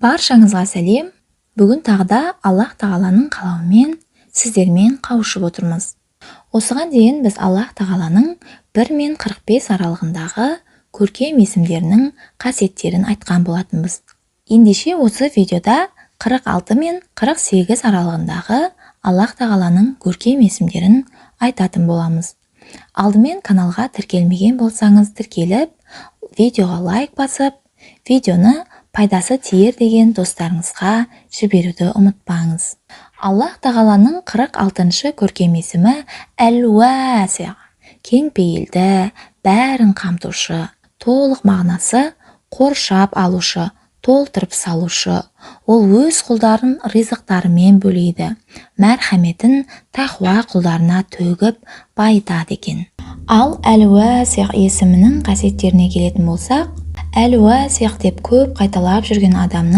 Баршаңызға сәлем! Бүгін тағы да Аллах Тағаланың қалауымен сіздермен қауышып отырмыз. Осыған дейін біз Аллах Тағаланың 1 мен 45 аралығындағы көркем есімдерінің қасиеттерін айтқан болатынбыз. Ендеше осы видеода 46 мен 48 аралығындағы Аллах Тағаланың көркем есімдерін айтатын боламыз. Алдымен каналға тіркелмеген болсаңыз тіркеліп, видеоға лайк басып, видеоны пайдасы тиер деген достарыңызға жіберуді ұмытпаңыз. Аллах Тағаланың 46-шы көркем есімі Әл-Уәси, кең пейілді, бәрін қамтушы, толық мағынасы қоршап алушы, толтырып салушы. Ол өз құлдарын ризықтарымен бөлейді, мәрхаметін тақуа құлдарына төгіп байытады екен. Ал Әл-Уәси есімінің қасиеттеріне келетін болсақ, Әл-Уәси деп көп қайталап жүрген адамның